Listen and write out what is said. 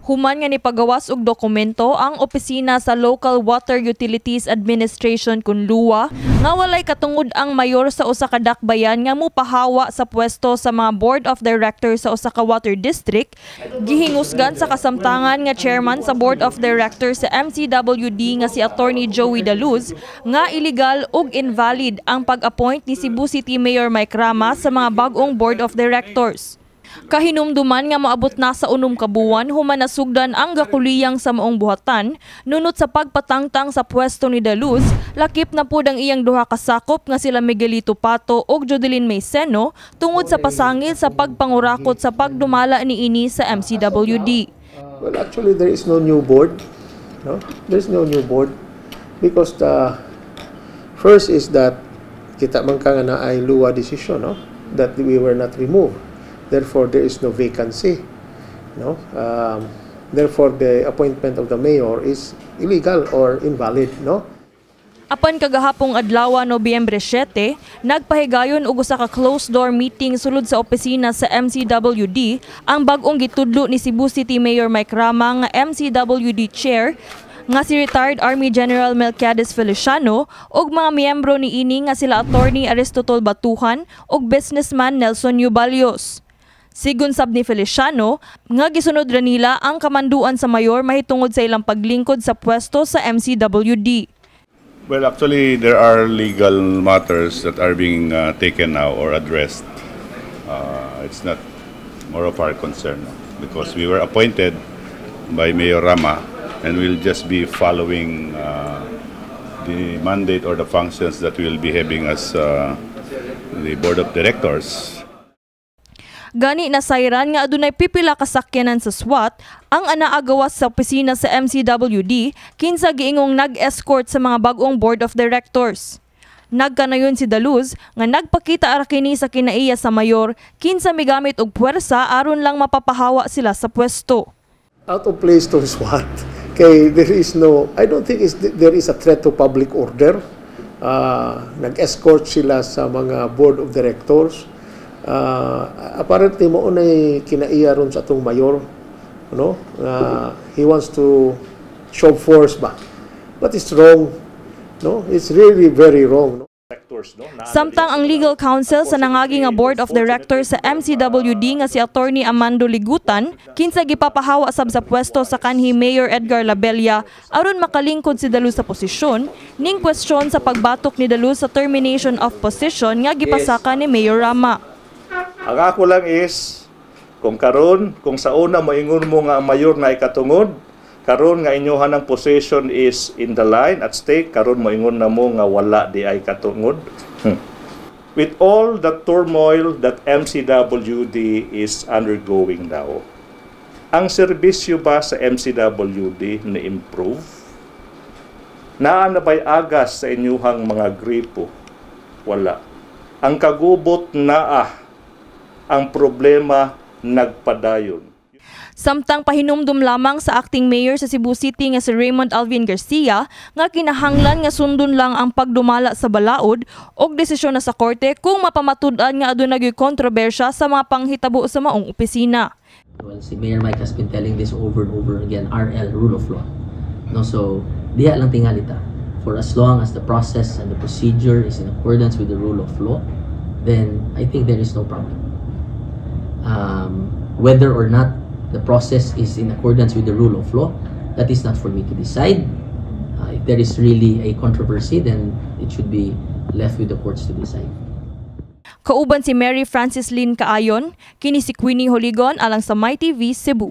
Human nga nipagawas og dokumento ang opisina sa Local Water Utilities Administration kun LWUA nga walay katungod ang mayor sa usa ka dakbayan nga mupahawa sa pwesto sa mga board of directors sa usa ka water district, gihingusgan sa kasamtangan nga chairman sa board of directors sa MCWD nga si Attorney Joey Daluz nga illegal ug invalid ang pag-appoint ni Cebu City Mayor Mike Rama sa mga bag-ong board of directors. Kahinumduman nga moabot na sa 6 ka buwan human nasugdan ang gakuliyang sa maong buhatan, nunot sa pagpatangtang sa pwesto ni Daluz, lakip na pud ang iyang duha ka sakop nga sila Miguelito Pato ug Jodeline Mayseno tungod sa pasangil sa pagpangurakot sa pagdumala niini sa MCWD. Well, actually, there is no new board. No, there is no new board because the first is that kita man ka nga naay LWUA decision, no, that we were not removed. Therefore, there is no vacancy. No, therefore, the appointment of the mayor is illegal or invalid. No. Apan kagahapong adlaw, Nobyembre 7, nagpahigayon og usa ka closed door meeting sulod sa opisina sa MCWD ang bag-ong gitudlo ni Cebu City Mayor Mike Rama nga MCWD chair nga si retired Army General Melquiades Feliciano ug mga miyembro niini nga sila Attorney Aristotle Batuhan ug businessman Nelson Eubalios. Sigon sab ni Feliciano, nga gisunod ra nila ang kamanduan sa mayor mahitungod sa ilang paglingkod sa pwesto sa MCWD. Well, actually, there are legal matters that are being taken now or addressed. It's not more of our concern, no? Because we were appointed by Mayor Rama and we'll just be following the mandate or the functions that we'll be having as the board of directors. Gani nasayran nga adunay pipila ka sakyanan sa SWAT ang anaa gawas sa opisina sa MCWD kinsa giingong nag-escort sa mga bag-ong board of directors. Nagkanayon si Daluz nga nagpakita ra kini sa kinaiya sa mayor kinsa migamit og puwersa aron lang mapapahawa sila sa pwesto. Out of place to SWAT. Kay there is no, I don't think there is a threat to public order. Nag-escort sila sa mga board of directors. Apparently mao nay kinaiya ron sa atong mayor, no? He wants to show force ba? But it's wrong, no? It's really very wrong. No? Samtang ang legal counsel sa nangagi nga board of directors sa MCWD nga si Attorney Amando Ligutan kinsa gipapahawa sab sa pwesto sa kanhi Mayor Edgar Labella aron makalingkod si Daluz sa posisyon, ning kwestiyon sa pagbatok ni Daluz sa termination of position nga gipasaka ni Mayor Rama. Ang ako lang is, kung karon, kung sa una moingon mo nga ang mayor naay katungod, karon nga inyuhan ang position is in the line, at stake, karon moingon na mo nga wala diay katungod. With all the turmoil that MCWD is undergoing now, ang serbisyo ba sa MCWD na-improve? Naa na ba'y agas sa inyuhang mga gripo? Wala. Ang kagubot naa, ang problema nagpadayon. Samtang pahinumdum lamang sa acting mayor sa Cebu City nga si Raymond Alvin Garcia nga kinahanglan nga sundon lang ang pagdumala sa balaod og desisyon na sa korte kung mapamatud-an nga aduna gyud kontrobersya sa mga panghitabo sa maong opisina. Well, si Mayor Mike has been telling this over and over again, RL, rule of law. No, so diha lang tingali ta. For as long as the process and the procedure is in accordance with the rule of law, then I think there is no problem. Whether or not the process is in accordance with the rule of law, that is not for me to decide. If there is really a controversy, then it should be left with the courts to decide. Kauban si Mary Francis Lynn Kaayon, kini si Queenie Holigon alang sa MyTV Cebu.